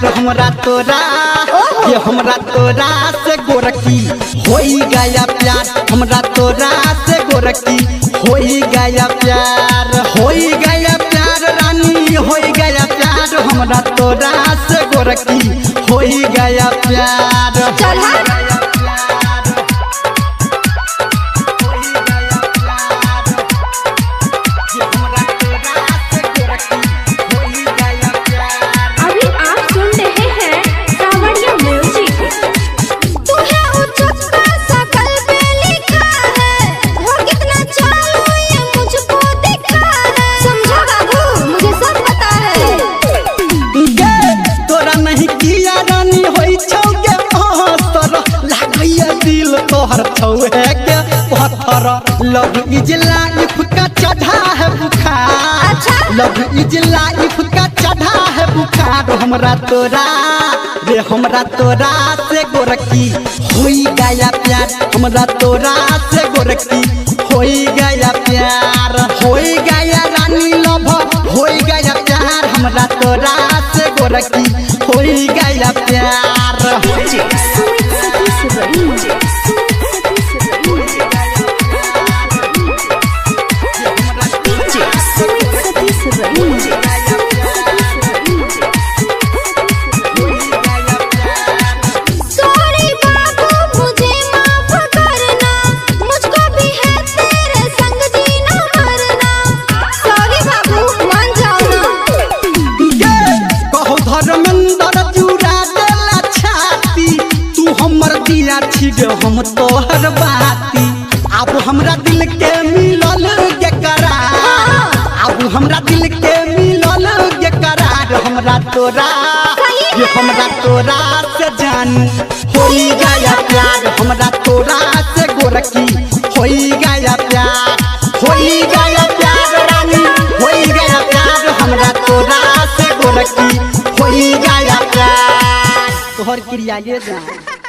प्यार हमरा तोरा, ये हमरा तोरा से गोरकी होई गया प्यार, हमरा तोरा से गोरकी होई गया प्यार, होई गया प्यार रानी होई गया प्यार, हमरा तोरा से गोरकी होई गया प्यार। चल हट। अभी आप सुन रहे हैं कांवड़िया म्यूजिक। तू है उचक्का सकल पे लिखा है, हो कितना चालू ये मुझको दिखा है। समझो बाबू मुझे सब पता है। गे तोरा नहीं किया रानी होई छौ गे असर, लागैया दिल तोहर छौ है के पत्थर। लव is life का चढ़ा है बुखार, अच्छा। लव is life का चढ़ा है बुखार, हमरा तोरा रे हमरा तोरा से गोरकी होई गया प्यार, हमरा तोरा से गोरकी होई गया प्यार, होई गया रानी लव होई गया प्यार, हमरा तोरा से गोरकी होई गया प्यार। सुमित सतीश रहीम। सुमित सतीश रहीम। सॉरी बाबू मुझे माफ करना, मुझको भी है तेरे संग जीना मरना। सॉरी बाबू मान जाओ ना। गे कहो धर्मेंद्र जुड़ा देला छाती, तू हमर दिया छी गे हम तोहर बाती। अब हमरा दिल के मिलल गे करार, अब हमरा दिल के मिलल गे करार, हमरा तोरा ये हमरा तोरा से जानू होई गया प्यार, हमरा तोरा से गोरकी होई गया प्यार, होई गया प्यार रानी होई गया प्यार, हमरा तोरा से गोरकी होई गया प्यार। तोहर क्रिया ये जान।